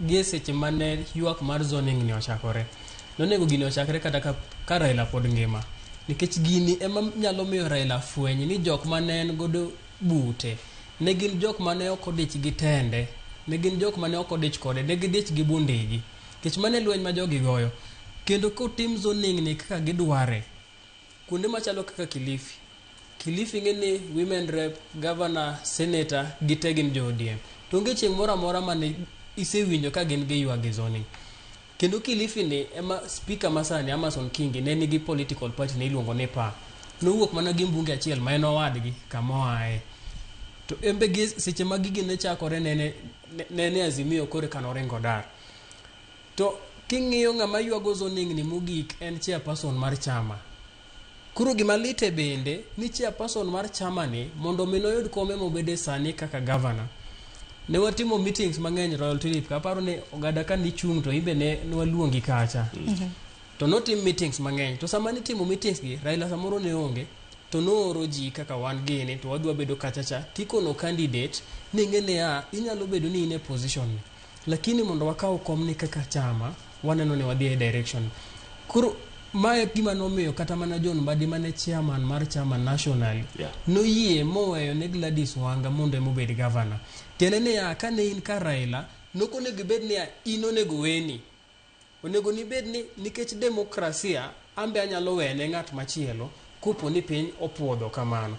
Gie seche mane ywak mar zoning ni ochakore, nonego gini ochakre kata ka Raila pod ngima. Nikech gini ema nyalo miyo Raila fweny ni jok mane en godo bute ne gin jok mane ok odich gi tende, ne gin jok mane ok odich kode, ne gidich gi bundegi. Nikech mano e lweny ma jogi goyo. Kendo kotim zoning ni kaka gidware, kuonde machalo kaka Kilifi, Kilifi ing'e ni women rep, governor, senator gite gin jo ODM. To onge chieng' moro amora mane isewinjo ka gin giywak gi zoning. Kendo Kilifi ni ema speaker masani Amason Kingi ne nigi political party ne iluongo ni PA. Nowuok mana gi mbunge achiel ma en owadgi kama oaye. To embe gi seche ma gigi ne chakore nene nene Azimio koro eka noringo dar. To king'iyo ng'ama ywago zoning ni mogik en chairperson mar chama. Koro gima lite bende ni chairperson mar chama ni mondo mi noyud kome mobede sani kaka governor. Ne watimo meetings mang'eny Royal Tulip ka aparo ni ogada ka nichung' to imbe ne nwaluongi kacha. To notim meetings mang'eny. To sama nitimo meetings gi Raila samoro ne onge to nooro ji kaka wan gini to wadhi wabedo kacha cha tikono candidate ni ing'e niya inyalo bedo ni in e position ni lakini mondo wakaw komni kaka chama waneno ni wadhi e direction koro mae gima nomiyo kata mana John Mbadi mane chairman mar chama nationally noyie moweyo ne Gladys Wanga mondo ema obed governor. Tiende niya kane in ka Raila nokonego ibed niya in onego weni. Onego nibed ni nikech demokrasia ambe anyalo wene ng'at machielo kopo ni piny opuodho kamano.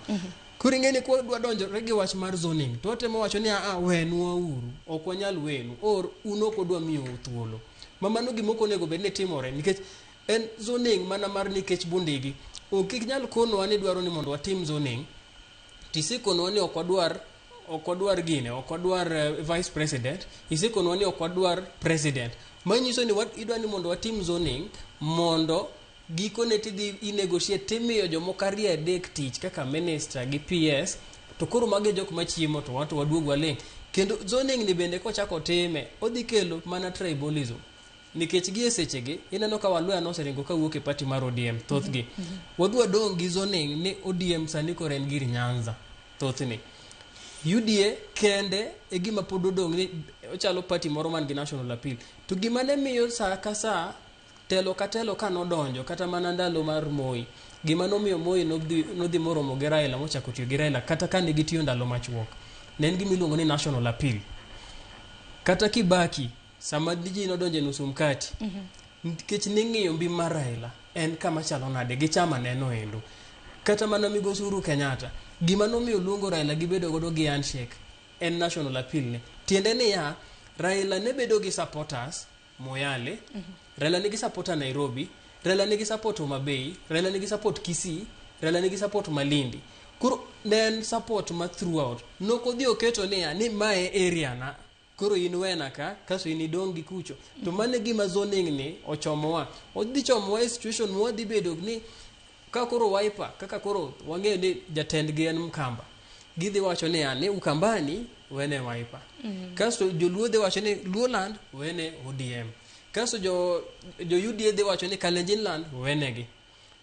Koro ing'e ni kwadwa donjore gi wach mar zoning to watemo wacho ni aa wenwa uru ok wanyal wenu or un ok wadwa miyou thuolo. Ma mano gima ok onego bed ni timore nikech en zoning mana mar nikech bundigi. Ok inyal konwa ni dwaro ni mondo watim zoning tisekonwa ni ok wadwar ok wadwar gine ok wadwar vice president isekonwa ni ok wadwar president manyiso ni idwa ni mondo watim zoning mondo gikone tidhi i negotiate timiyo jomoko ariyo adek tich kaka minister gi PS to koro magi e jok machiemo to wato waduog waling' kendo zoning ni bende kochako time odhi kelo mana tribalism nikech gi e sechegi ineno ka Waluya noseringo kawuok e party mar ODM thothgi wadhi wadong' gi zoning ni ODM sani koro en gir Nyanza thothne UDA kende e gima pod odong' ni ochalo party moro man gi national appeal to gima ne miyo saa ka saa telo ka telo ka nodonjo kata mana ndalo mar Moi gima nomiyo Moi nodhi moromo gi Raila mochako tiyo gi Raila kata ka ne gitiyo ndalo machuok ne en gima iluongo ni national appeal kata Kibaki sama ji nodonjo e nusu mkati nikech ning'iyo mbi mar Raila en kama chalo nade gi chama neno endo kata mana migosi Uhuru Kenyatta gima nomiyo luongo Raila gibedo godo gi handshake en national appeal ne tiende niya Raila ne bedo gi supporters Moyale Raila nigi supporter Nairobi Raila nigi support Homa Bay Raila nigi support Kisii Raila nigi support Malindi koro ne en support ma throughout nokodhi oketo niya ni mae area na koro in wena ka kaso in idong' gi kucho to mano e gima zoning ni ochomowa odhi chomowa e situation ma wadhi bedo ni ka koro Wiper kaka koro wang'eyo ni jatendgi en Mkamba gidhi wacho niya ni Ukambani wene Wiper kasto joluo dhi wacho ni Luoland wene ODM kasto jo UDA dhi wacho ni Kalenjin land wenegi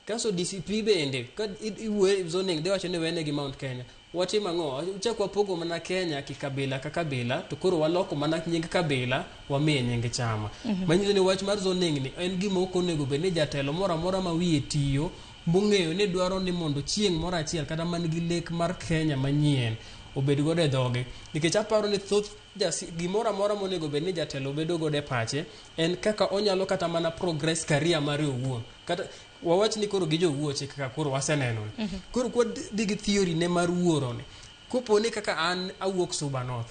kasto DCP bende ka iwuoyo e zoning dhi wacho ni wenegi Mount Kenya watimo ang'o chak wapogo mana Kenya kikabila ka kabila to koro waloko mana nying kabila wamiye nying chama manyiso ni wach mar zoning ni en gima ok onego bed ni jatelo moro amora ma wiye tiyo mong'eyo ni dwaro ni mondo chieng' moro achiel kata man gi lek mar Kenya manyien obed godo e dhoge nikech aparo ni thoth gimoro amora monego bed ni jatelo bedo godo e pache en kaka onyalo kata mana progress career mare owuon kata wawach ni koro gi jowuoche kaka koro waseneno ni koro kwadhi gi theory ne mar wuoro ni kopo ni kaka an awuok Suba North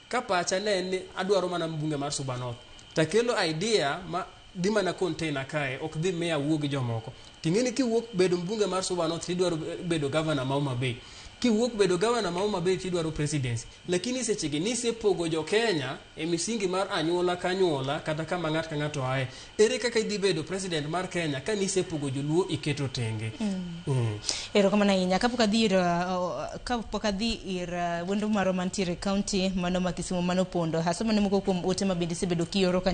ka pacha ne en ni adwaro mana mbunge mar Suba North takelo idea ma dhi mana container kae ok dhi miyo awuo gi jomoko ting'e ni kiwuok bedo mbunge mar Suba North tidwaro bedo governor ma Homa Bay kiwuok bedo governor ma Homa Bay tidwaro presidency lakini sechegi nisepogo jo Kenya e misingi mar anyuola ka anyuola kata kama ng'at ka ng'ato aye ere kaka idhi bedo president mar Kenya ka nisepogo joluo iketo tenge. Erokamano ahinya. Kapok adhi ir wendo marwa mantiere e county mano ma Kisumu mano Pondo, asomo ne moko kuom ote ma bende isebedo kioro kanyo.